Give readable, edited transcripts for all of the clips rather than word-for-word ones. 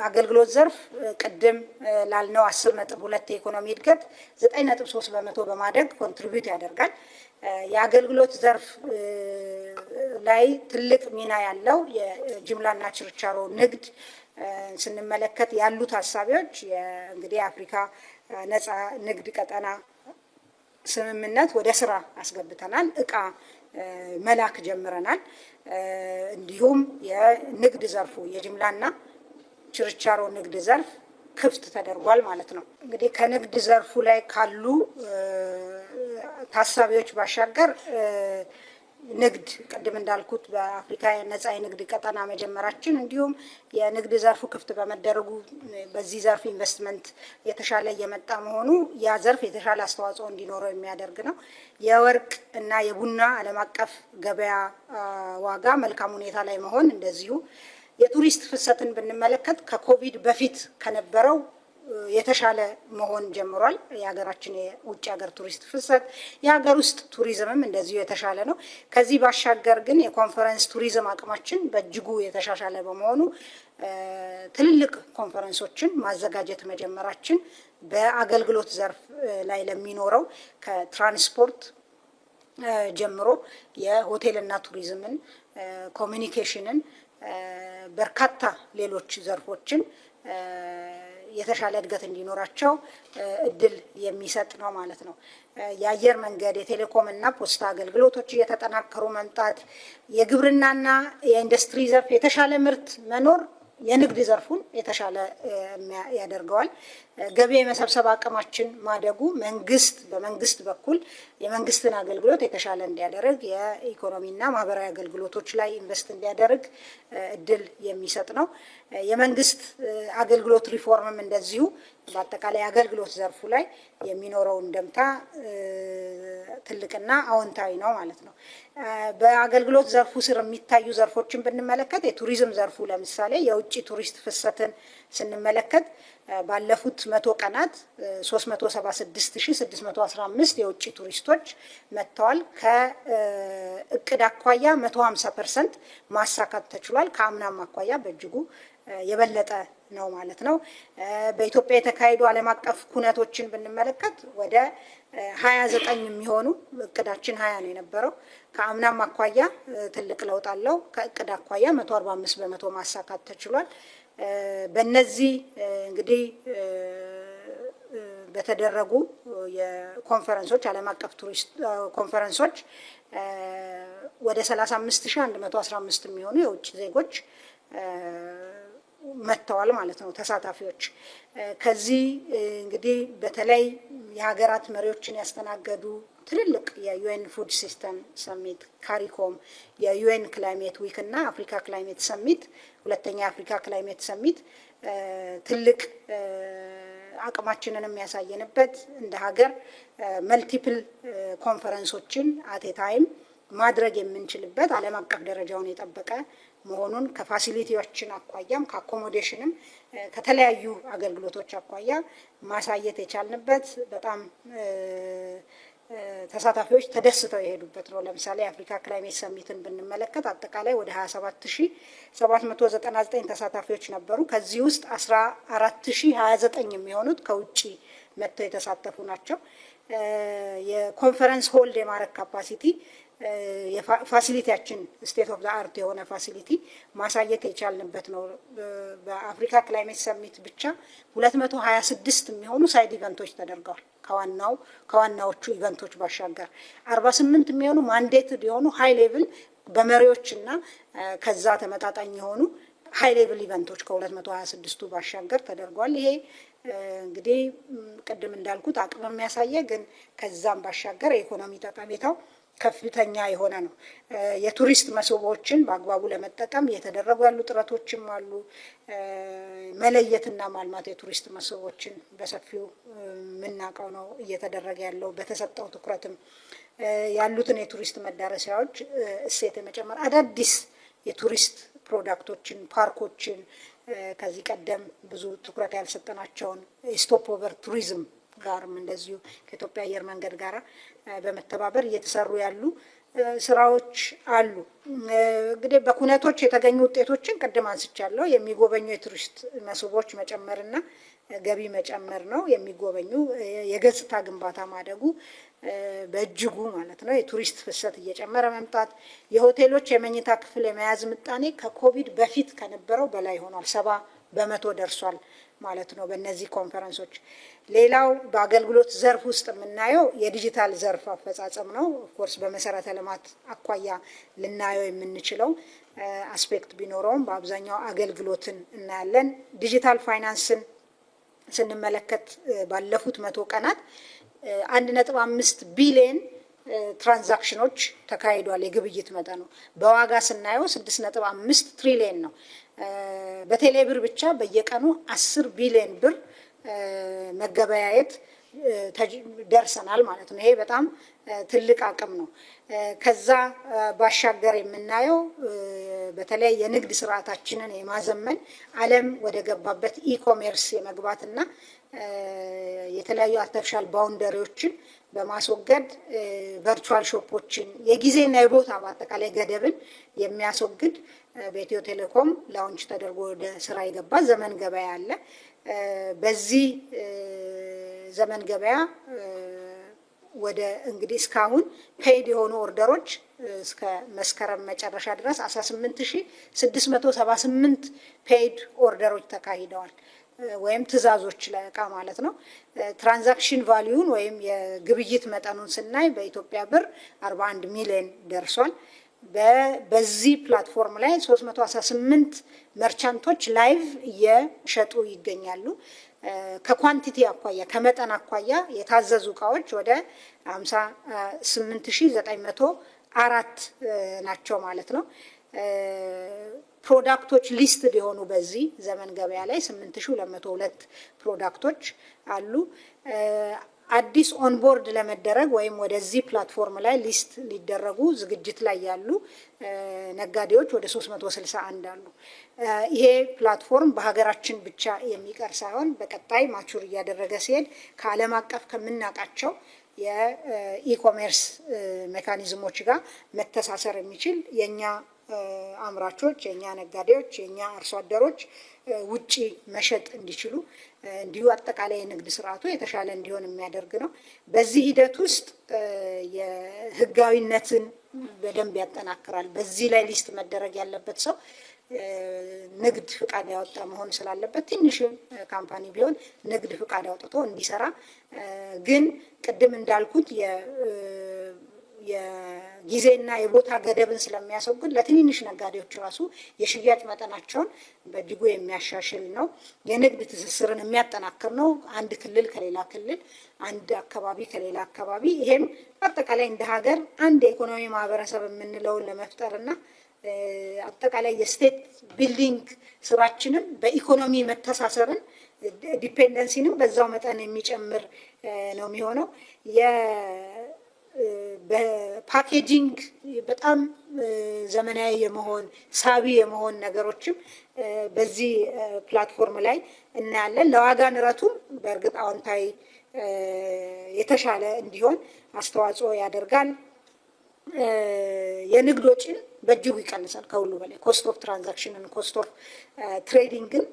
የአገልግሎት ዘርፍ ቅድም ላልነው 10.2 የኢኮኖሚ እድገት 9.3% በማደግ contribute ያደርጋል። የአገልግሎት ዘርፍ ላይ ትልቅ ሚና ያለው የጅምላና ችርቻሮ ንግድ ስንመለከት ያሉት ሀሳቢዎች እንግዲህ የአፍሪካ ነፃ ንግድ ቀጠና ስምምነት ወደ ስራ አስገብተናል። እቃ መላክ ጀምረናል። እንዲሁም የንግድ ዘርፉ የጅምላና ችርቻሮ ንግድ ዘርፍ ክፍት ተደርጓል ማለት ነው። እንግዲህ ከንግድ ዘርፉ ላይ ካሉ ታሳቢዎች ባሻገር ንግድ ቅድም እንዳልኩት በአፍሪካ ነጻ የንግድ ቀጠና መጀመራችን እንዲሁም የንግድ ዘርፉ ክፍት በመደረጉ በዚህ ዘርፍ ኢንቨስትመንት የተሻለ እየመጣ መሆኑ ያ ዘርፍ የተሻለ አስተዋጽኦ እንዲኖረው የሚያደርግ ነው። የወርቅ እና የቡና ዓለም አቀፍ ገበያ ዋጋ መልካም ሁኔታ ላይ መሆን እንደዚሁ፣ የቱሪስት ፍሰትን ብንመለከት ከኮቪድ በፊት ከነበረው የተሻለ መሆን ጀምሯል። የሀገራችን የውጭ ሀገር ቱሪስት ፍሰት፣ የሀገር ውስጥ ቱሪዝምም እንደዚሁ የተሻለ ነው። ከዚህ ባሻገር ግን የኮንፈረንስ ቱሪዝም አቅማችን በእጅጉ የተሻሻለ በመሆኑ ትልልቅ ኮንፈረንሶችን ማዘጋጀት መጀመራችን በአገልግሎት ዘርፍ ላይ ለሚኖረው ከትራንስፖርት ጀምሮ የሆቴልና ቱሪዝምን፣ communication ን፣ በርካታ ሌሎች ዘርፎችን የተሻለ እድገት እንዲኖራቸው እድል የሚሰጥ ነው ማለት ነው። የአየር መንገድ፣ የቴሌኮም እና ፖስታ አገልግሎቶች እየተጠናከሩ መምጣት፣ የግብርናና የኢንዱስትሪ ዘርፍ የተሻለ ምርት መኖር የንግድ ዘርፉን የተሻለ ያደርገዋል። ገቢ የመሰብሰብ አቅማችን ማደጉ መንግስት በመንግስት በኩል የመንግስትን አገልግሎት የተሻለ እንዲያደርግ፣ የኢኮኖሚና ማህበራዊ አገልግሎቶች ላይ invest እንዲያደርግ እድል የሚሰጥ ነው። የመንግስት አገልግሎት ሪፎርምም እንደዚሁ በአጠቃላይ አገልግሎት ዘርፉ ላይ የሚኖረው እንደምታ ትልቅና አዎንታዊ ነው ማለት ነው። በአገልግሎት ዘርፉ ስር የሚታዩ ዘርፎችን ብንመለከት የቱሪዝም ዘርፉ ለምሳሌ የውጭ ቱሪስት ፍሰትን ስንመለከት ባለፉት 100 ቀናት 376,615 የውጭ ቱሪስቶች መጥተዋል። ከእቅድ አኳያ 150% ማሳካት ተችሏል። ከአምናም አኳያ በእጅጉ የበለጠ ነው ማለት ነው። በኢትዮጵያ የተካሄዱ ዓለም አቀፍ ኩነቶችን ብንመለከት ወደ 29 የሚሆኑ፣ እቅዳችን 20 ነው የነበረው። ከአምናም አኳያ ትልቅ ለውጥ አለው። ከእቅድ አኳያ 145% ማሳካት ተችሏል። በእነዚህ እንግዲህ በተደረጉ የኮንፈረንሶች፣ ዓለም አቀፍ ቱሪስት ኮንፈረንሶች ወደ 35,115 የሚሆኑ የውጭ ዜጎች መጥተዋል ማለት ነው ተሳታፊዎች። ከዚህ እንግዲህ በተለይ የሀገራት መሪዎችን ያስተናገዱ ትልልቅ የ UN Food System Summit፣ CARICOM፣ የ UN Climate Week እና Africa Climate Summit፣ ሁለተኛ የአፍሪካ Climate Summit ትልቅ አቅማችንን የሚያሳየንበት፣ እንደ ሀገር multiple ኮንፈረንሶችን at a time ማድረግ የምንችልበት ዓለም አቀፍ ደረጃውን የጠበቀ መሆኑን ከ facility ዎችን አኳያም ከ accommodation ም ከተለያዩ አገልግሎቶች አኳያ ማሳየት የቻልንበት፣ በጣም ተሳታፊዎች ተደስተው የሄዱበት ነው። ለምሳሌ የአፍሪካ Climate Summit ን ብንመለከት አጠቃላይ ወደ 27,799 ተሳታፊዎች ነበሩ። ከዚህ ውስጥ 14,029 የሚሆኑት ከውጭ መጥተው የተሳተፉ ናቸው። የኮንፈረንስ hold የማድረግ capacity facility ያችን state of the art የሆነ facility ማሳየት የቻልንበት ነው። በአፍሪካ Climate Summit ብቻ 226 የሚሆኑ side event ኦች ተደርገዋል። ከዋናዎቹ event ኦች ባሻገር 48 የሚሆኑ mandated የሆኑ high level በመሪዎች እና ከዛ ተመጣጣኝ የሆኑ high level event ኦች ከ226ቱ ባሻገር ተደርጓል። ይሄ እንግዲህ ቅድም እንዳልኩት አቅም የሚያሳየ ግን ከዛም ባሻገር የኢኮኖሚ ጠቀሜታው ከፍተኛ የሆነ ነው። የቱሪስት መስህቦችን በአግባቡ ለመጠቀም እየተደረጉ ያሉ ጥረቶችም አሉ። መለየትና ማልማት የቱሪስት መስህቦችን በሰፊው የምናውቀው ነው እየተደረገ ያለው። በተሰጠው ትኩረትም ያሉትን የቱሪስት መዳረሻዎች እሴት የመጨመር፣ አዳዲስ የቱሪስት product ኦችን፣ ፓርኮችን፣ ከዚህ ቀደም ብዙ ትኩረት ያልሰጠናቸውን stopover tourism ጋርም እንደዚሁ ከኢትዮጵያ አየር መንገድ ጋር በመተባበር እየተሰሩ ያሉ ስራዎች አሉ። እንግዲህ በኩነቶች የተገኙ ውጤቶችን ቅድም አንስቻለሁ። የሚጎበኙ የቱሪስት መስህቦች መጨመርና ገቢ መጨመር ነው። የሚጎበኙ የገጽታ ግንባታ ማደጉ በእጅጉ ማለት ነው። የቱሪስት ፍሰት እየጨመረ መምጣት፣ የሆቴሎች የመኝታ ክፍል የመያዝ ምጣኔ ከኮቪድ በፊት ከነበረው በላይ ሆኗል። 70% ደርሷል ማለት ነው በእነዚህ ኮንፈረንሶች። ሌላው በአገልግሎት ዘርፍ ውስጥ የምናየው የዲጂታል ዘርፍ አፈጻጸም ነው። Of course በመሰረተ ልማት አኳያ ልናየው የምንችለው aspect ቢኖረውም በአብዛኛው አገልግሎትን እናያለን። Digital finance ን ስንመለከት ባለፉት 100 ቀናት 1.5 ቢሊየን transaction ኖች ተካሂዷል። የግብይት መጠኑ በዋጋ ስናየው 6.5 ትሪሊየን ነው። በቴሌ ብር ብቻ በየቀኑ 10 ቢሊየን ብር መገበያየት ደርሰናል ማለት ነው። ይሄ በጣም ትልቅ አቅም ነው። ከዛ ባሻገር የምናየው በተለይ የንግድ ስርዓታችንን የማዘመን፣ ዓለም ወደ ገባበት e-commerce የመግባትና የተለያዩ artificial boundary ዎችን በማስወገድ virtual shop ኦችን፣ የጊዜና የቦታ በአጠቃላይ ገደብን የሚያስወግድ በኢትዮ ቴሌኮም launch ተደርጎ ወደ ስራ የገባ ዘመን ገበያ አለ። በዚህ ዘመን ገበያ ወደ እንግዲህ እስካሁን paid የሆኑ order ኦች እስከ መስከረም መጨረሻ ድረስ 18,678 paid order ኦች ተካሂደዋል፣ ወይም ትዕዛዞች ለእቃ ማለት ነው። Transaction value ን ወይም የግብይት መጠኑን ስናይ በኢትዮጵያ ብር 41 ሚሊዮን ደርሷል። በዚህ platform ላይ 318 merchant ኦች live እየሸጡ ይገኛሉ። ከ quantity አኳያ፣ ከመጠን አኳያ የታዘዙ እቃዎች ወደ 58,904 ናቸው ማለት ነው። Product ኦች listed የሆኑ በዚህ ዘመን ገበያ ላይ 8202 product ኦች አሉ። አዲስ onboard ለመደረግ ወይም ወደዚህ platform ላይ list ሊደረጉ ዝግጅት ላይ ያሉ ነጋዴዎች ወደ 361 አሉ። ይሄ platform በሀገራችን ብቻ የሚቀር ሳይሆን በቀጣይ mature እያደረገ ሲሄድ ከዓለም አቀፍ ከምናውቃቸው የ e-commerce mechanism ኦች ጋር መተሳሰር የሚችል፣ የእኛ አምራቾች፣ የእኛ ነጋዴዎች፣ የእኛ አርሶ አደሮች ውጪ መሸጥ እንዲችሉ፣ እንዲሁ አጠቃላይ የንግድ ስርዓቱ የተሻለ እንዲሆን የሚያደርግ ነው። በዚህ ሂደት ውስጥ የህጋዊነትን በደንብ ያጠናክራል። በዚህ ላይ list መደረግ ያለበት ሰው ንግድ ፍቃድ ያወጣ መሆን ስላለበት ትንሽም company ቢሆን ንግድ ፍቃድ አውጥቶ እንዲሰራ፣ ግን ቅድም እንዳልኩት የጊዜና የቦታ ገደብን ስለሚያስወግድ ለትንንሽ ነጋዴዎች ራሱ የሽያጭ መጠናቸውን በእጅጉ የሚያሻሽል ነው። የንግድ ትስስርን የሚያጠናክር ነው። አንድ ክልል ከሌላ ክልል፣ አንድ አካባቢ ከሌላ አካባቢ፣ ይሄም አጠቃላይ እንደ ሀገር አንድ የኢኮኖሚ ማህበረሰብ የምንለውን ለመፍጠር እና አጠቃላይ የ state building ስራችንም በኢኮኖሚ መተሳሰርን dependency ንም በዛው መጠን የሚጨምር ነው የሚሆነው። በ packaging በጣም ዘመናዊ የመሆን፣ ሳቢ የመሆን ነገሮችም በዚህ platform ላይ እናያለን። ለዋጋ ንረቱም በእርግጥ አዎንታዊ የተሻለ እንዲሆን አስተዋጽኦ ያደርጋል። የንግድ ወጪን በእጅጉ ይቀንሳል። ከሁሉ በላይ cost of transaction ን፣ cost of trading ን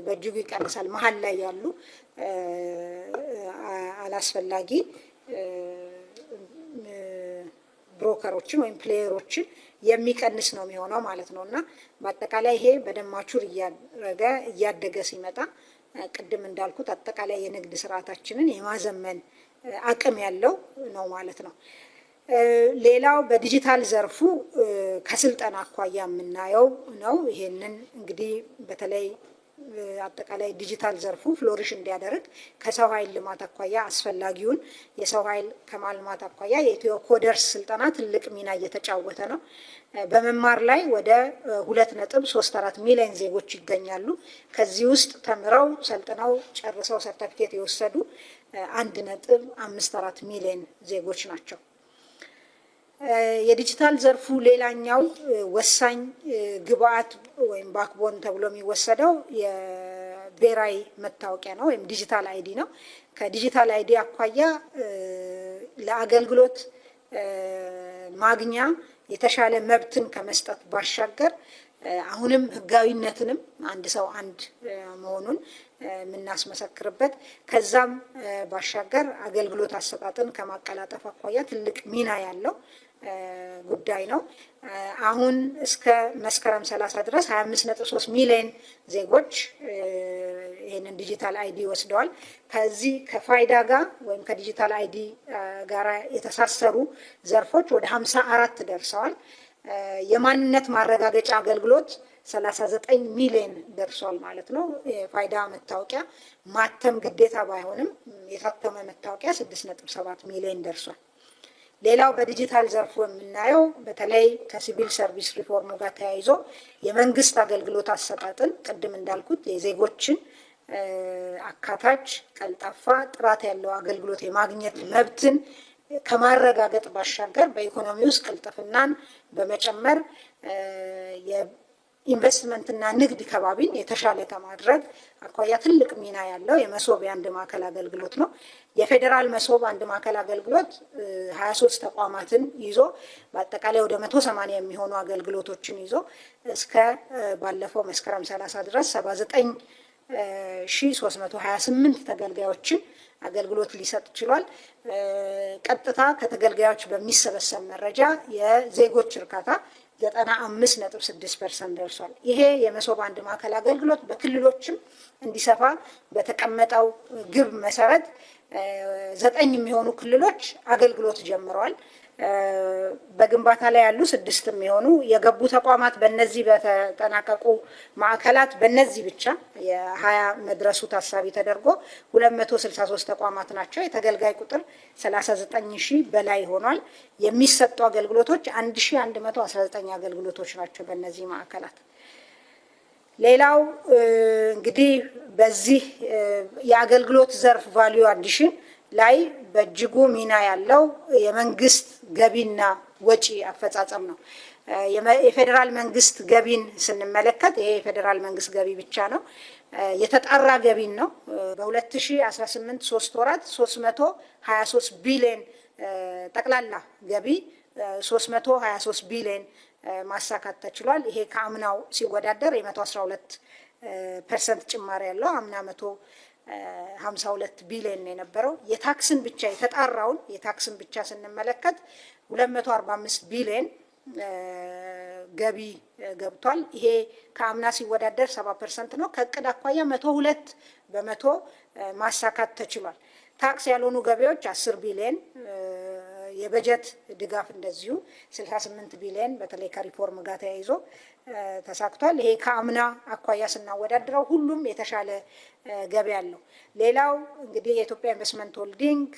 በእጅጉ ይቀንሳል። መሀል ላይ ያሉ አላስፈላጊ broker ኦችን ወይም player ኦችን የሚቀንስ ነው የሚሆነው ማለት ነው። እና በአጠቃላይ ይሄ በደንብ mature እያደረገ እያደገ ሲመጣ ቅድም እንዳልኩት አጠቃላይ የንግድ ስርዓታችንን የማዘመን አቅም ያለው ነው ማለት ነው። ሌላው በዲጂታል ዘርፉ ከስልጠና አኳያ የምናየው ነው። ይሄንን እንግዲህ በተለይ አጠቃላይ ዲጂታል ዘርፉ flourish እንዲያደርግ ከሰው ኃይል ልማት አኳያ፣ አስፈላጊውን የሰው ኃይል ከማልማት አኳያ የኢትዮ ኮደርስ ስልጠና ትልቅ ሚና እየተጫወተ ነው። በመማር ላይ ወደ 2.34 ሚሊዮን ዜጎች ይገኛሉ። ከዚህ ውስጥ ተምረው፣ ሰልጥነው ጨርሰው ሰርተፊኬት የወሰዱ 1.54 ሚሊዮን ዜጎች ናቸው። የዲጂታል ዘርፉ ሌላኛው ወሳኝ ግብአት ወይም backbone ተብሎ የሚወሰደው የብሔራዊ መታወቂያ ነው ወይም digital ID ነው። ከ digital ID አኳያ ለአገልግሎት ማግኛ የተሻለ መብትን ከመስጠት ባሻገር አሁንም ህጋዊነትንም አንድ ሰው አንድ መሆኑን የምናስመሰክርበት፣ ከዛም ባሻገር አገልግሎት አሰጣጥን ከማቀላጠፍ አኳያ ትልቅ ሚና ያለው ጉዳይ ነው። አሁን እስከ መስከረም 30 ድረስ 25.3 ሚሊዮን ዜጎች ይህንን digital ID ወስደዋል። ከዚህ ከፋይዳ ጋር ወይም ከ digital ID ጋር የተሳሰሩ ዘርፎች ወደ 54 ደርሰዋል። የማንነት ማረጋገጫ አገልግሎት 39 ሚሊዮን ደርሷል ማለት ነው። የፋይዳ መታወቂያ ማተም ግዴታ ባይሆንም የታተመ መታወቂያ 6.7 ሚሊዮን ደርሷል። ሌላው በዲጂታል ዘርፉ የምናየው በተለይ ከሲቪል ሰርቪስ ሪፎርሙ ጋር ተያይዞ የመንግስት አገልግሎት አሰጣጥን ቅድም እንዳልኩት የዜጎችን አካታች፣ ቀልጣፋ፣ ጥራት ያለው አገልግሎት የማግኘት መብትን ከማረጋገጥ ባሻገር በኢኮኖሚ ውስጥ ቅልጥፍናን በመጨመር የኢንቨስትመንትና ንግድ ከባቢን የተሻለ ከማድረግ አኳያ ትልቅ ሚና ያለው የመሶብ የአንድ ማዕከል አገልግሎት ነው። የፌዴራል መሶብ አንድ ማዕከል አገልግሎት 23 ተቋማትን ይዞ በአጠቃላይ ወደ 180 የሚሆኑ አገልግሎቶችን ይዞ እስከ ባለፈው መስከረም 30 ድረስ 79,328 ተገልጋዮችን አገልግሎት ሊሰጥ ችሏል። ቀጥታ ከተገልጋዮች በሚሰበሰብ መረጃ የዜጎች እርካታ 95.6% ደርሷል። ይሄ የመሶብ አንድ ማዕከል አገልግሎት በክልሎችም እንዲሰፋ በተቀመጠው ግብ መሰረት 9 የሚሆኑ ክልሎች አገልግሎት ጀምረዋል። በግንባታ ላይ ያሉ 6 የሚሆኑ የገቡ ተቋማት በእነዚህ በተጠናቀቁ ማዕከላት በእነዚህ ብቻ የ20 መድረሱ ታሳቢ ተደርጎ 263 ተቋማት ናቸው። የተገልጋይ ቁጥር 39,000 በላይ ሆኗል። የሚሰጡ አገልግሎቶች 1119 አገልግሎቶች ናቸው በእነዚህ ማዕከላት። ሌላው እንግዲህ በዚህ የአገልግሎት ዘርፍ value addition ላይ በእጅጉ ሚና ያለው የመንግስት ገቢና ወጪ አፈጻጸም ነው። የፌዴራል መንግስት ገቢን ስንመለከት ይሄ የፌዴራል መንግስት ገቢ ብቻ ነው፣ የተጣራ ገቢን ነው። በ2018 3 ወራት 323 ቢሊዮን ጠቅላላ ገቢ 323 ቢሊዮን ማሳካት ተችሏል። ይሄ ከአምናው ሲወዳደር የ112% ጭማሪ ያለው፣ አምና 152 ቢሊዮን ነው የነበረው። የታክስን ብቻ፣ የተጣራውን የታክስን ብቻ ስንመለከት 245 ቢሊዮን ገቢ ገብቷል። ይሄ ከአምና ሲወዳደር 70% ነው። ከእቅድ አኳያ 102% ማሳካት ተችሏል። ታክስ ያልሆኑ ገቢዎች 10 ቢሊዮን፣ የበጀት ድጋፍ እንደዚሁ 68 ቢሊዮን በተለይ ከሪፎርም ጋር ተያይዞ ተሳክቷል። ይሄ ከአምና አኳያ ስናወዳድረው ሁሉም የተሻለ ገቢ አለው። ሌላው እንግዲህ የኢትዮጵያ ኢንቨስትመንት ሆልዲንግ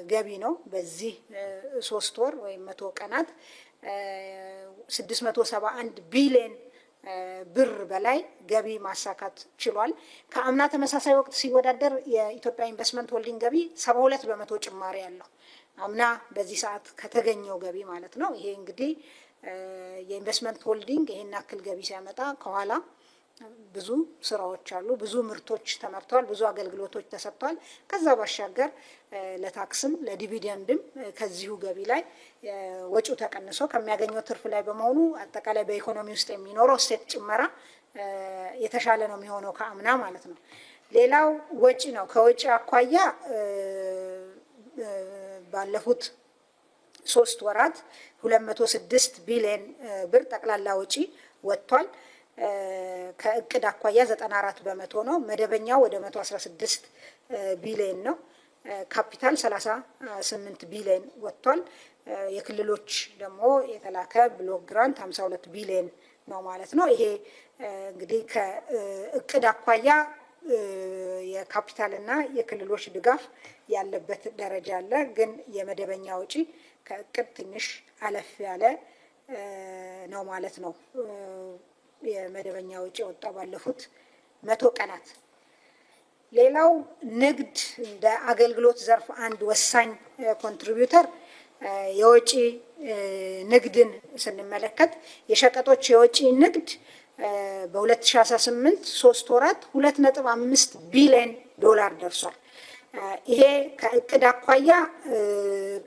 ገቢ ነው። በዚህ 3 ወር ወይም 100 ቀናት 671 ቢሊዮን ብር በላይ ገቢ ማሳካት ችሏል። ከአምና ተመሳሳይ ወቅት ሲወዳደር የኢትዮጵያ ኢንቨስትመንት ሆልዲንግ ገቢ 72% ጭማሪ አለው። አምና በዚህ ሰዓት ከተገኘው ገቢ ማለት ነው። ይሄ እንግዲህ የኢንቨስትመንት ሆልዲንግ ይሄን ያክል ገቢ ሲያመጣ ከኋላ ብዙ ስራዎች አሉ። ብዙ ምርቶች ተመርተዋል። ብዙ አገልግሎቶች ተሰጥተዋል። ከዛ ባሻገር ለታክስም ለ dividend ም ከዚሁ ገቢ ላይ ወጪው ተቀንሶ ከሚያገኘው ትርፍ ላይ በመሆኑ አጠቃላይ በኢኮኖሚ ውስጥ የሚኖረው እሴት ጭመራ የተሻለ ነው የሚሆነው ከአምና ማለት ነው። ሌላው ወጪ ነው። ከወጪ አኳያ ባለፉት 3 ወራት 206 ቢሊዮን ብር ጠቅላላ ወጪ ወጥቷል። ከእቅድ አኳያ 94% ነው። መደበኛው ወደ 116 ቢሊዮን ነው። ካፒታል 38 ቢሊዮን ወጥቷል። የክልሎች ደግሞ የተላከ block grant 52 ቢሊዮን ነው ማለት ነው። ይሄ እንግዲህ ከእቅድ አኳያ የካፒታል እና የክልሎች ድጋፍ ያለበት ደረጃ አለ። ግን የመደበኛ ወጪ ከእቅድ ትንሽ አለፍ ያለ ነው ማለት ነው። የመደበኛ ወጪ የወጣው ባለፉት 100 ቀናት። ሌላው ንግድ እንደ አገልግሎት ዘርፍ አንድ ወሳኝ contributor፣ የወጪ ንግድን ስንመለከት የሸቀጦች የወጪ ንግድ በ2018 3 ወራት 2.5 ቢሊዮን ዶላር ደርሷል። ይሄ ከእቅድ አኳያ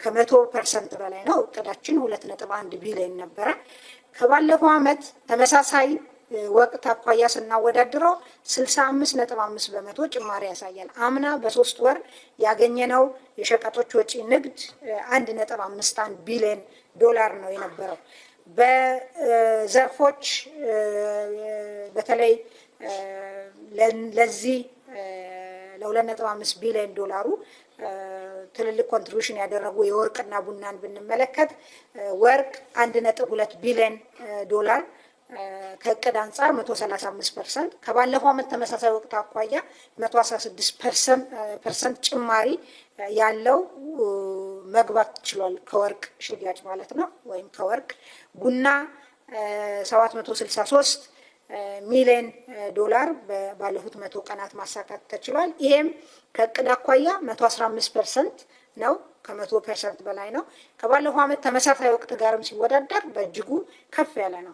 ከ100% በላይ ነው። እቅዳችን 2.1 ቢሊዮን ነበረ። ከባለፈው ዓመት ተመሳሳይ ወቅት አኳያ ስናወዳድረው 65.5% ጭማሪ ያሳያል። አምና በ3 ወር ያገኘነው የሸቀጦች ወጪ ንግድ 1.51 ቢሊዮን ዶላር ነው የነበረው። በዘርፎች በተለይ ለዚህ ለ2.5 ቢሊዮን ዶላሩ ትልልቅ contribution ያደረጉ የወርቅና ቡናን ብንመለከት፣ ወርቅ 1.2 ቢሊዮን ዶላር ከእቅድ አንጻር 135%፣ ከባለፈው ዓመት ተመሳሳይ ወቅት አኳያ 116% ጭማሪ ያለው መግባት ችሏል። ከወርቅ ሽያጭ ማለት ነው። ወይም ከወርቅ ቡና 763 ሚሊዮን ዶላር ባለፉት 100 ቀናት ማሳካት ተችሏል። ይሄም ከእቅድ አኳያ 115% ነው። ከ100% በላይ ነው። ከባለፈው ዓመት ተመሳሳይ ወቅት ጋርም ሲወዳደር በእጅጉ ከፍ ያለ ነው፣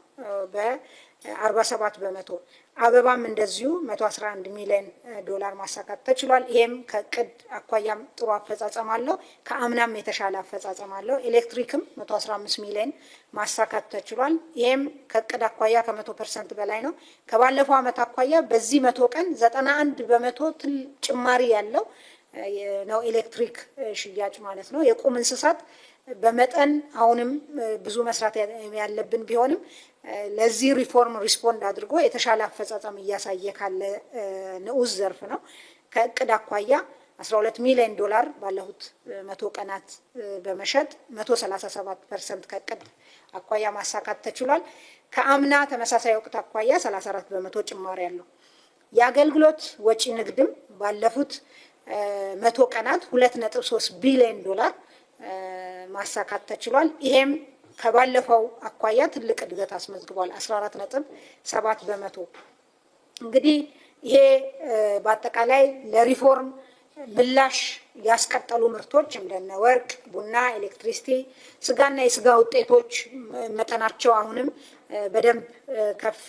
በ47%። አበባም እንደዚሁ 111 ሚሊዮን ዶላር ማሳካት ተችሏል። ይሄም ከእቅድ አኳያም ጥሩ አፈጻጸም አለው። ከአምናም የተሻለ አፈጻጸም አለው። ኤሌክትሪክም 115 ሚሊዮን ማሳካት ተችሏል። ይሄም ከእቅድ አኳያ ከ100% በላይ ነው። ከባለፈው ዓመት አኳያ በዚህ 100 ቀን 91% ጭማሪ ያለው ነው ኤሌክትሪክ ሽያጭ ማለት ነው። የቁም እንስሳት በመጠን አሁንም ብዙ መስራት ያለብን ቢሆንም ለዚህ ሪፎርም respond አድርጎ የተሻለ አፈጻጸም እያሳየ ካለ ንዑስ ዘርፍ ነው። ከእቅድ አኳያ 12 ሚሊዮን ዶላር ባለፉት 100 ቀናት በመሸጥ 137% ከእቅድ አኳያ ማሳካት ተችሏል። ከአምና ተመሳሳይ ወቅት አኳያ 34% ጭማሪ አለው። የአገልግሎት ወጪ ንግድም ባለፉት 100 ቀናት 2.3 ቢሊዮን ዶላር ማሳካት ተችሏል። ይሄም ከባለፈው አኳያ ትልቅ እድገት አስመዝግቧል፣ 14.7%። እንግዲህ ይሄ በአጠቃላይ ለሪፎርም ምላሽ ያስቀጠሉ ምርቶች እንደነ ወርቅ፣ ቡና፣ electricity፣ ስጋና የስጋ ውጤቶች መጠናቸው አሁንም በደንብ ከፍ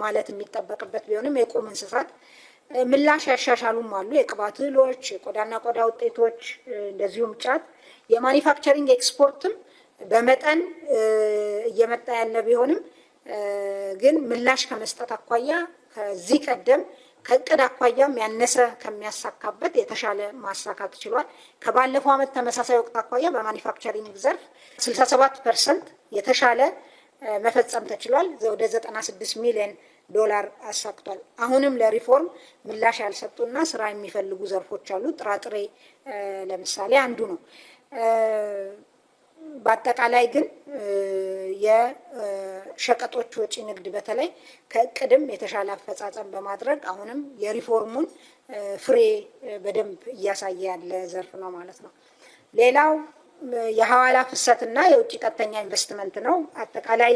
ማለት የሚጠበቅበት ቢሆንም፣ የቁም እንስሳት ምላሽ ያሻሻሉም አሉ። የቅባት እህሎች፣ የቆዳና ቆዳ ውጤቶች፣ እንደዚሁም ጫት። የ manufacturing export ም በመጠን እየመጣ ያለ ቢሆንም ግን ምላሽ ከመስጠት አኳያ ከዚህ ቀደም ከእቅድ አኳያም ያነሰ ከሚያሳካበት የተሻለ ማሳካት ችሏል። ከባለፈው ዓመት ተመሳሳይ ወቅት አኳያ በ manufacturing ዘርፍ 67% የተሻለ መፈጸም ተችሏል። ወደ 96 ሚሊዮን ዶላር አሳክቷል። አሁንም ለሪፎርም ምላሽ ያልሰጡና ስራ የሚፈልጉ ዘርፎች አሉ። ጥራጥሬ ለምሳሌ አንዱ ነው። በአጠቃላይ ግን የሸቀጦች ወጪ ንግድ በተለይ ከእቅድም የተሻለ አፈጻጸም በማድረግ አሁንም የሪፎርሙን ፍሬ በደንብ እያሳየ ያለ ዘርፍ ነው ማለት ነው። ሌላው የሐዋላ ፍሰትና የውጭ ቀጥተኛ ኢንቨስትመንት ነው። አጠቃላይ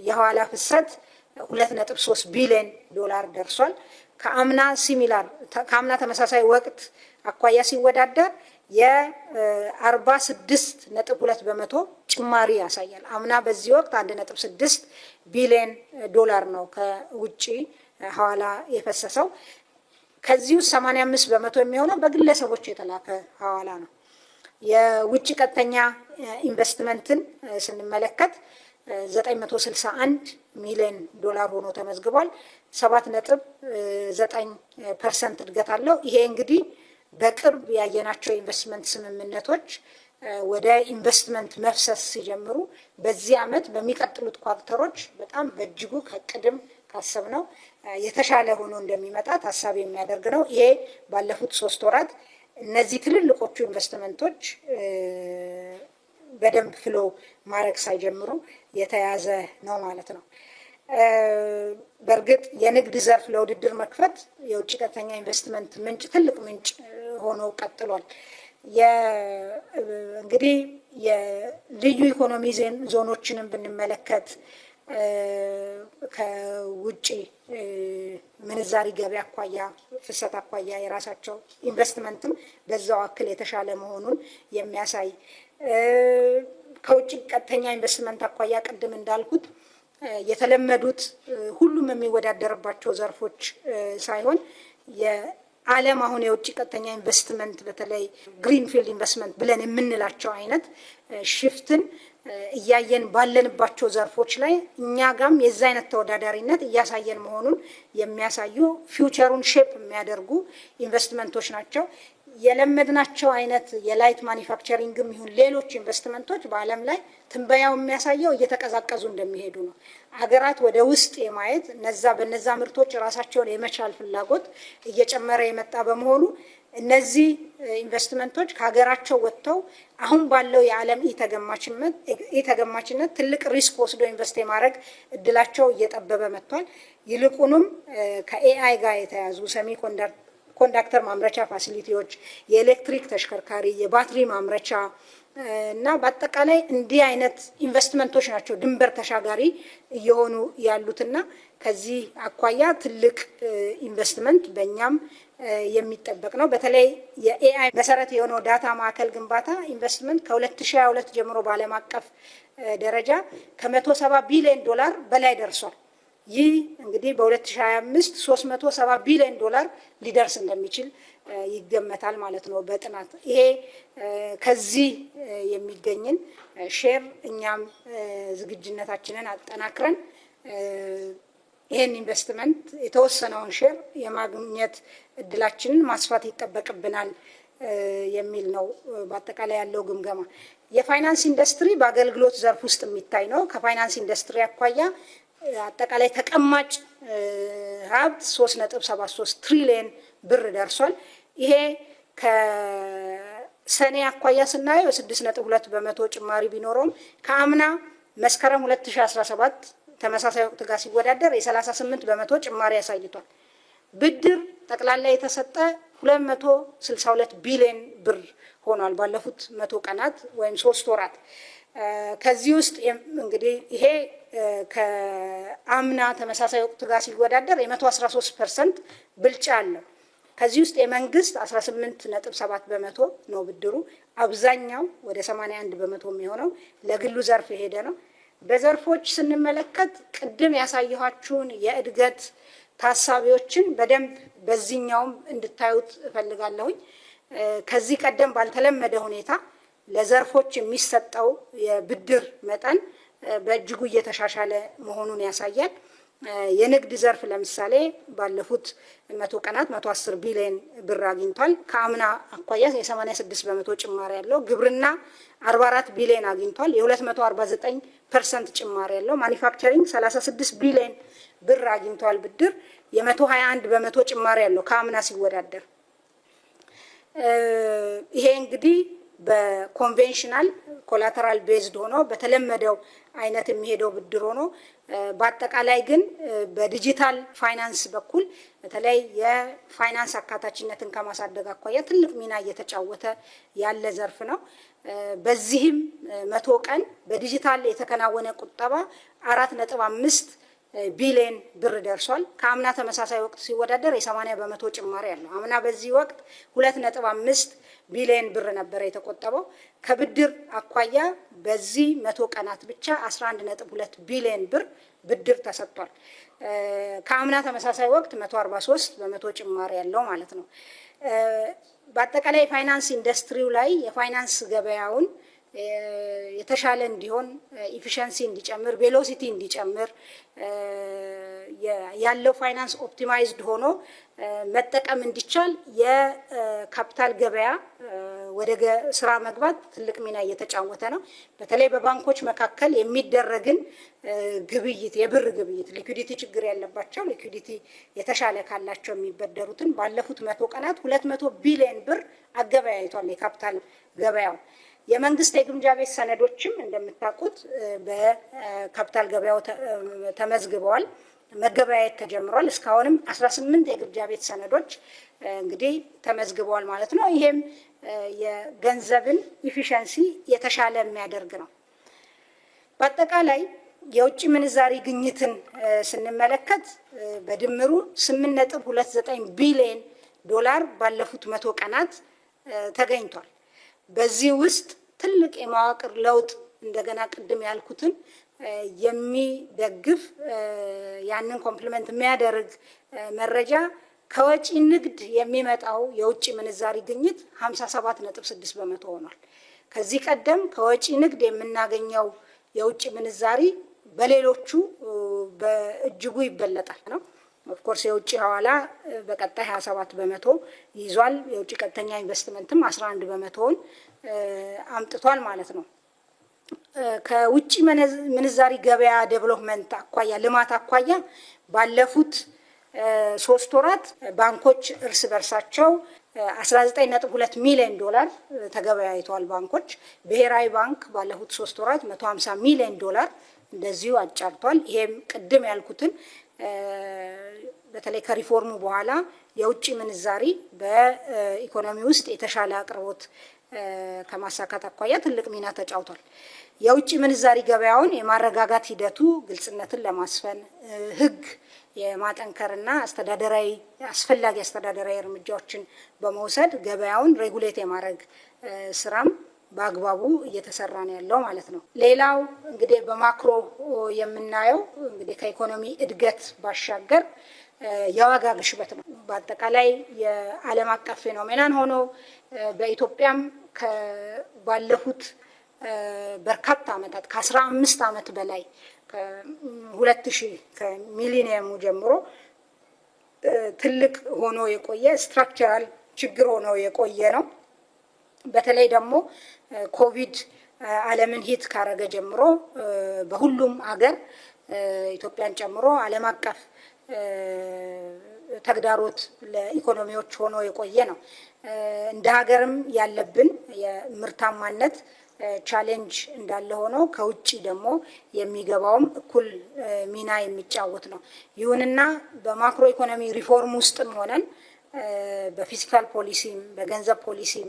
የሐዋላ ፍሰት 2.3 ቢሊዮን ዶላር ደርሷል። ከአምና similar ከአምና ተመሳሳይ ወቅት አኳያ ሲወዳደር የ46.2% ጭማሪ ያሳያል። አምና በዚህ ወቅት 1.6 ቢሊዮን ዶላር ነው ከውጭ ሐዋላ የፈሰሰው። ከዚህ ውስጥ 85% የሚሆነው በግለሰቦች የተላከ ሐዋላ ነው። የውጭ ቀጥተኛ ኢንቨስትመንትን ስንመለከት 961 ሚሊዮን ዶላር ሆኖ ተመዝግቧል። 7.9% እድገት አለው። ይሄ እንግዲህ በቅርብ ያየናቸው የኢንቨስትመንት ስምምነቶች ወደ ኢንቨስትመንት መፍሰስ ሲጀምሩ በዚህ ዓመት በሚቀጥሉት quarter ኦች በጣም በእጅጉ ከቅድም ካሰብነው የተሻለ ሆኖ እንደሚመጣ ታሳቢ የሚያደርግ ነው። ይሄ ባለፉት 3 ወራት እነዚህ ትልልቆቹ ኢንቨስትመንቶች በደንብ flow ማድረግ ሳይጀምሩ የተያዘ ነው ማለት ነው። በእርግጥ የንግድ ዘርፍ ለውድድር መክፈት የውጭ ቀጥተኛ ኢንቨስትመንት ምንጭ ትልቅ ምንጭ ሆኖ ቀጥሏል። እንግዲህ የልዩ ኢኮኖሚ ዞኖችንም ብንመለከት ከውጭ ምንዛሪ ገቢ አኳያ፣ ፍሰት አኳያ የራሳቸው ኢንቨስትመንትም በዛው አክል የተሻለ መሆኑን የሚያሳይ፣ ከውጭ ቀጥተኛ ኢንቨስትመንት አኳያ ቅድም እንዳልኩት የተለመዱት ሁሉም የሚወዳደርባቸው ዘርፎች ሳይሆን ዓለም አሁን የውጭ ቀጥተኛ ኢንቨስትመንት በተለይ greenfield investment ብለን የምንላቸው አይነት shift ን እያየን ባለንባቸው ዘርፎች ላይ እኛ ጋም የዛ አይነት ተወዳዳሪነት እያሳየን መሆኑን የሚያሳዩ future ኡን shape የሚያደርጉ ኢንቨስትመንቶች ናቸው። የለመድናቸው አይነት የ light manufacturing ም ይሁን ሌሎች ኢንቨስትመንቶች በዓለም ላይ ትንበያው የሚያሳየው እየተቀዛቀዙ እንደሚሄዱ ነው። አገራት ወደ ውስጥ የማየት በነዛ ምርቶች ራሳቸውን የመቻል ፍላጎት እየጨመረ የመጣ በመሆኑ እነዚህ ኢንቨስትመንቶች ከሀገራቸው ወጥተው አሁን ባለው የዓለም ኢተገማችነት ትልቅ risk ወስዶ invest የማድረግ እድላቸው እየጠበበ መጥቷል። ይልቁንም ከ AI ጋር የተያዙ semiconductor ማምረቻ facility ዎች፣ የኤሌክትሪክ ተሽከርካሪ፣ የባትሪ ማምረቻ እና በአጠቃላይ እንዲህ አይነት ኢንቨስትመንቶች ናቸው ድንበር ተሻጋሪ እየሆኑ ያሉትና ከዚህ አኳያ ትልቅ ኢንቨስትመንት በእኛም የሚጠበቅ ነው። በተለይ የ AI መሰረት የሆነው data ማዕከል ግንባታ ኢንቨስትመንት ከ2022 ጀምሮ በዓለም አቀፍ ደረጃ ከ170 ቢሊዮን ዶላር በላይ ደርሷል። ይህ እንግዲህ በ2025 370 ቢሊዮን ዶላር ሊደርስ እንደሚችል ይገመታል ማለት ነው በጥናት። ይሄ ከዚህ የሚገኝን share እኛም ዝግጁነታችንን አጠናክረን ይሄን ኢንቨስትመንት የተወሰነውን share የማግኘት እድላችንን ማስፋት ይጠበቅብናል የሚል ነው በአጠቃላይ ያለው ግምገማ። የፋይናንስ ኢንዱስትሪ በአገልግሎት ዘርፍ ውስጥ የሚታይ ነው። ከፋይናንስ ኢንዱስትሪ አኳያ አጠቃላይ ተቀማጭ ሀብት 3.73 ትሪሊየን ብር ደርሷል። ይሄ ከሰኔ አኳያ ስናየው 6.2% ጭማሪ ቢኖረውም ከአምና መስከረም 2017 ተመሳሳይ ወቅት ጋር ሲወዳደር የ38% ጭማሪ አሳይቷል። ብድር ጠቅላላ የተሰጠ 262 ቢሊዮን ብር ሆኗል ባለፉት 100 ቀናት ወይም 3 ወራት። ከዚህ ውስጥ እንግዲህ ይሄ ከአምና ተመሳሳይ ወቅት ጋር ሲወዳደር የ113% ብልጫ አለው። ከዚህ ውስጥ የመንግስት 18.7% ነው ብድሩ። አብዛኛው ወደ 81% የሚሆነው ለግሉ ዘርፍ የሄደ ነው። በዘርፎች ስንመለከት ቅድም ያሳየኋችሁን የእድገት ታሳቢዎችን በደንብ በዚህኛውም እንድታዩት እፈልጋለሁኝ። ከዚህ ቀደም ባልተለመደ ሁኔታ ለዘርፎች የሚሰጠው የብድር መጠን በእጅጉ እየተሻሻለ መሆኑን ያሳያል። የንግድ ዘርፍ ለምሳሌ ባለፉት 100 ቀናት 110 ቢሊዮን ብር አግኝቷል። ከአምና አኳያ የ86% ጭማሪ ያለው። ግብርና 44 ቢሊዮን አግኝቷል፣ የ249% ጭማሪ ያለው። manufacturing 36 ቢሊዮን ብር አግኝቷል ብድር፣ የ121% ጭማሪ ያለው ከአምና ሲወዳደር። ይሄ እንግዲህ በ conventional collateral based ሆኖ በተለመደው አይነት የሚሄደው ብድር ሆኖ በአጠቃላይ ግን በዲጂታል ፋይናንስ በኩል በተለይ የፋይናንስ አካታችነትን ከማሳደግ አኳያ ትልቅ ሚና እየተጫወተ ያለ ዘርፍ ነው። በዚህም 100 ቀን በዲጂታል የተከናወነ ቁጠባ 4.5 ቢሊዮን ብር ደርሷል። ከአምና ተመሳሳይ ወቅት ሲወዳደር የ80% ጭማሪ አለው። አምና በዚህ ወቅት 2.5 ቢሊዮን ብር ነበር የተቆጠበው። ከብድር አኳያ በዚህ 100 ቀናት ብቻ 11.2 ቢሊዮን ብር ብድር ተሰጥቷል። ከአምና ተመሳሳይ ወቅት 143% ጭማሪ ያለው ማለት ነው። በአጠቃላይ የፋይናንስ ኢንዱስትሪው ላይ የፋይናንስ ገበያውን የተሻለ እንዲሆን efficiency እንዲጨምር velocity እንዲጨምር ያለው ፋይናንስ optimized ሆኖ መጠቀም እንዲቻል የካፒታል ገበያ ወደ ስራ መግባት ትልቅ ሚና እየተጫወተ ነው። በተለይ በባንኮች መካከል የሚደረግን ግብይት የብር ግብይት liquidity ችግር ያለባቸው liquidity የተሻለ ካላቸው የሚበደሩትን ባለፉት 100 ቀናት 200 ቢሊዮን ብር አገበያይቷል የካፒታል ገበያው። የመንግስት የግምጃ ቤት ሰነዶችም እንደምታውቁት በካፒታል ገበያው ተመዝግበዋል። መገበያየት ተጀምሯል። እስካሁንም 18 የግምጃ ቤት ሰነዶች እንግዲህ ተመዝግበዋል ማለት ነው። ይሄም የገንዘብን efficiency የተሻለ የሚያደርግ ነው። በአጠቃላይ የውጭ ምንዛሪ ግኝትን ስንመለከት በድምሩ 8.29 ቢሊዮን ዶላር ባለፉት 100 ቀናት ተገኝቷል። በዚህ ውስጥ ትልቅ የመዋቅር ለውጥ እንደገና ቅድም ያልኩትን የሚደግፍ ያንን complement የሚያደርግ መረጃ ከወጪ ንግድ የሚመጣው የውጭ ምንዛሪ ግኝት 57.6% ሆኗል። ከዚህ ቀደም ከወጪ ንግድ የምናገኘው የውጭ ምንዛሪ በሌሎቹ በእጅጉ ይበለጣል ነው። Of course የውጭ ሐዋላ በቀጣይ 27% ይዟል። የውጭ ቀጥተኛ ኢንቨስትመንትም 11 በመቶውን አምጥቷል ማለት ነው። ከውጭ ምንዛሪ ገበያ development አኳያ፣ ልማት አኳያ ባለፉት 3 ወራት ባንኮች እርስ በርሳቸው 19.2 ሚሊዮን ዶላር ተገበያይተዋል። ባንኮች፣ ብሔራዊ ባንክ ባለፉት 3 ወራት 150 ሚሊዮን ዶላር እንደዚሁ አጫርቷል። ይሄም ቅድም ያልኩትን በተለይ ከሪፎርሙ በኋላ የውጭ ምንዛሪ በኢኮኖሚ ውስጥ የተሻለ አቅርቦት ከማሳካት አኳያ ትልቅ ሚና ተጫውቷል። የውጭ ምንዛሪ ገበያውን የማረጋጋት ሂደቱ ግልጽነትን ለማስፈን፣ ሕግ የማጠንከርና አስፈላጊ አስተዳደራዊ እርምጃዎችን በመውሰድ ገበያውን regulate የማድረግ ስራም በአግባቡ እየተሰራ ነው ያለው ማለት ነው። ሌላው እንግዲህ በ macro የምናየው እንግዲህ ከኢኮኖሚ እድገት ባሻገር የዋጋ ግሽበት ነው። በአጠቃላይ የዓለም አቀፍ phenomenon ሆኖ በኢትዮጵያም ባለፉት በርካታ ዓመታት፣ ከ15 ዓመት በላይ፣ ከ2000 ከሚሊኒየሙ ጀምሮ ትልቅ ሆኖ የቆየ፣ structural ችግር ሆኖ የቆየ ነው። በተለይ ደግሞ ኮቪድ ዓለምን hit ካረገ ጀምሮ በሁሉም አገር ኢትዮጵያን ጨምሮ ዓለም አቀፍ ተግዳሮት ለኢኮኖሚዎች ሆኖ የቆየ ነው። እንደ ሀገርም ያለብን የምርታማነት challenge እንዳለ ሆኖ ከውጭ ደግሞ የሚገባውም እኩል ሚና የሚጫወት ነው። ይሁንና በ macro economy reform ውስጥም ሆነን በ fiscal ፖሊሲም፣ በገንዘብ ፖሊሲም፣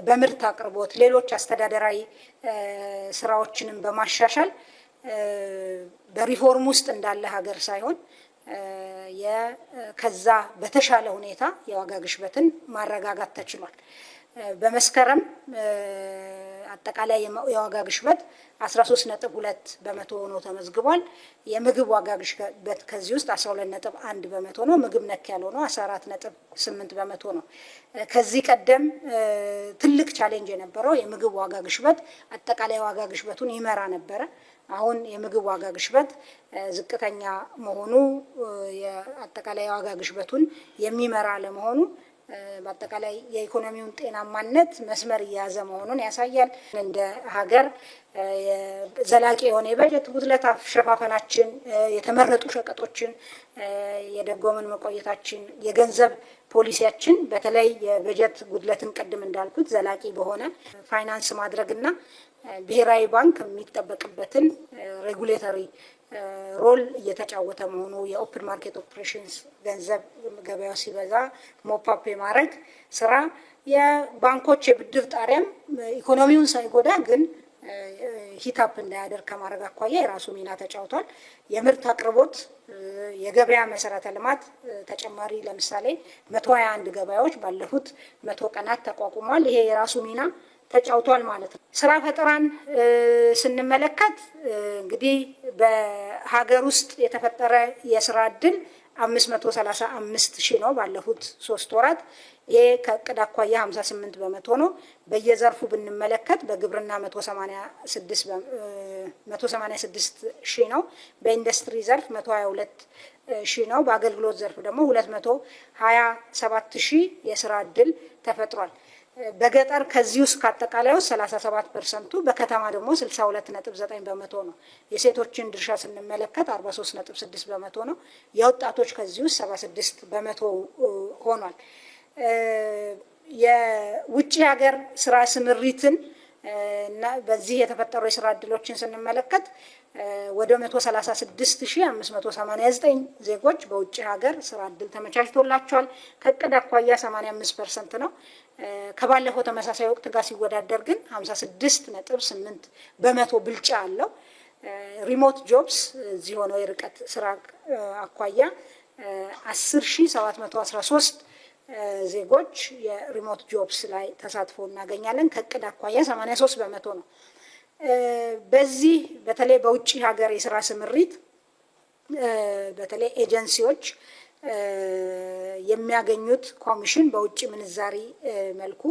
በምርት አቅርቦት፣ ሌሎች አስተዳደራዊ ስራዎችንም በማሻሻል በሪፎርም ውስጥ እንዳለ ሀገር ሳይሆን ከዛ በተሻለ ሁኔታ የዋጋ ግሽበትን ማረጋጋት ተችሏል። በመስከረም አጠቃላይ የዋጋ ግሽበት 13.2% ሆኖ ተመዝግቧል። የምግብ ዋጋ ግሽበት ከዚህ ውስጥ 12.1% ነው። ምግብ ነክ ያልሆነው 14.8% ነው። ከዚህ ቀደም ትልቅ challenge የነበረው የምግብ ዋጋ ግሽበት አጠቃላይ ዋጋ ግሽበቱን ይመራ ነበረ። አሁን የምግብ ዋጋ ግሽበት ዝቅተኛ መሆኑ፣ አጠቃላይ ዋጋ ግሽበቱን የሚመራ አለመሆኑ በአጠቃላይ የኢኮኖሚውን ጤናማነት መስመር እየያዘ መሆኑን ያሳያል። እንደ ሀገር ዘላቂ የሆነ የበጀት ጉድለት አሸፋፈናችን፣ የተመረጡ ሸቀጦችን የደጎምን መቆየታችን፣ የገንዘብ ፖሊሲያችን በተለይ የበጀት ጉድለትን ቅድም እንዳልኩት ዘላቂ በሆነ ፋይናንስ ማድረግና ብሔራዊ ባንክ የሚጠበቅበትን regulatory role እየተጫወተ መሆኑ፣ የ open market operations ገንዘብ ገበያው ሲበዛ mop up የማድረግ ስራ፣ የባንኮች የብድር ጣሪያም ኢኮኖሚውን ሳይጎዳ ግን heat up እንዳያደርግ ከማድረግ አኳያ የራሱ ሚና ተጫውቷል። የምርት አቅርቦት፣ የገበያ መሰረተ ልማት ተጨማሪ ለምሳሌ 121 ገበያዎች ባለፉት 100 ቀናት ተቋቁሟል። ይሄ የራሱ ሚና ተጫውቷል ማለት ነው። ስራ ፈጠራን ስንመለከት እንግዲህ በሀገር ውስጥ የተፈጠረ የስራ እድል 535,000 ነው ባለፉት 3 ወራት። ይሄ ከእቅድ አኳያ 58% ነው። በየዘርፉ ብንመለከት በግብርና 186 ሺህ ነው። በኢንዱስትሪ ዘርፍ 122 ሺህ ነው። በአገልግሎት ዘርፍ ደግሞ 227 ሺህ የስራ እድል ተፈጥሯል። በገጠር ከዚህ ውስጥ ከአጠቃላዩ 37 ፐርሰንቱ፣ በከተማ ደግሞ 62.9% ነው። የሴቶችን ድርሻ ስንመለከት 43.6% ነው። የወጣቶች ከዚህ ውስጥ 76% ሆኗል። የውጭ ሀገር ስራ ስምሪትን እና በዚህ የተፈጠሩ የስራ እድሎችን ስንመለከት ወደ 136,589 ዜጎች በውጭ ሀገር ስራ እድል ተመቻችቶላቸዋል። ከእቅድ አኳያ 85% ነው። ከባለፈው ተመሳሳይ ወቅት ጋር ሲወዳደር ግን 56.8% ብልጫ አለው። Remote jobs እዚህ ሆነው የርቀት ስራ አኳያ 10,713 ዜጎች የ remote jobs ላይ ተሳትፎ እናገኛለን። ከእቅድ አኳያ 83% ነው። በዚህ በተለይ በውጭ ሀገር የስራ ስምሪት በተለይ ኤጀንሲዎች የሚያገኙት ኮሚሽን በውጭ ምንዛሪ መልኩ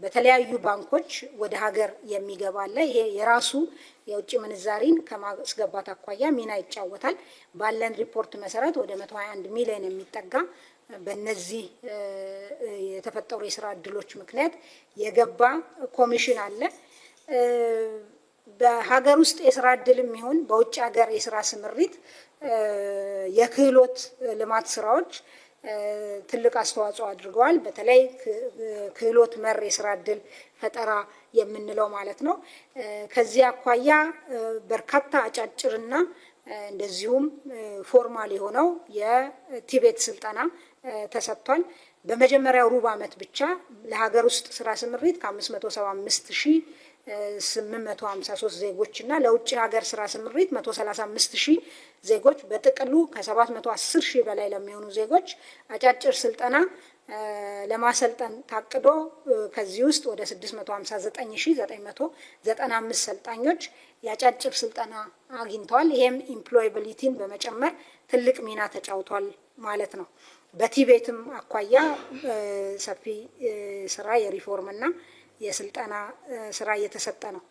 በተለያዩ ባንኮች ወደ ሀገር የሚገባ አለ። ይሄ የራሱ የውጭ ምንዛሪን ከማስገባት አኳያ ሚና ይጫወታል። ባለን ሪፖርት መሰረት ወደ 121 ሚሊዮን የሚጠጋ በእነዚህ የተፈጠሩ የስራ እድሎች ምክንያት የገባ ኮሚሽን አለ። በሀገር ውስጥ የስራ እድልም ይሁን በውጭ ሀገር የስራ ስምሪት የክህሎት ልማት ስራዎች ትልቅ አስተዋጽኦ አድርገዋል። በተለይ ክህሎት መር የስራ እድል ፈጠራ የምንለው ማለት ነው። ከዚህ አኳያ በርካታ አጫጭርና እንደዚሁም formal የሆነው የ TVET ስልጠና ተሰጥቷል። በመጀመሪያው ሩብ ዓመት ብቻ ለሀገር ውስጥ ስራ ስምሪት ከ575,853 ዜጎች እና ለውጭ ሀገር ስራ ስምሪት 135 ሺህ ዜጎች፣ በጥቅሉ ከ710 ሺህ በላይ ለሚሆኑ ዜጎች አጫጭር ስልጠና ለማሰልጠን ታቅዶ ከዚህ ውስጥ ወደ 659,995 ሰልጣኞች የአጫጭር ስልጠና አግኝተዋል። ይሄም employability ን በመጨመር ትልቅ ሚና ተጫውቷል ማለት ነው። በ TVET ም አኳያ ሰፊ ስራ የሪፎርም እና የስልጠና ስራ እየተሰጠ ነው።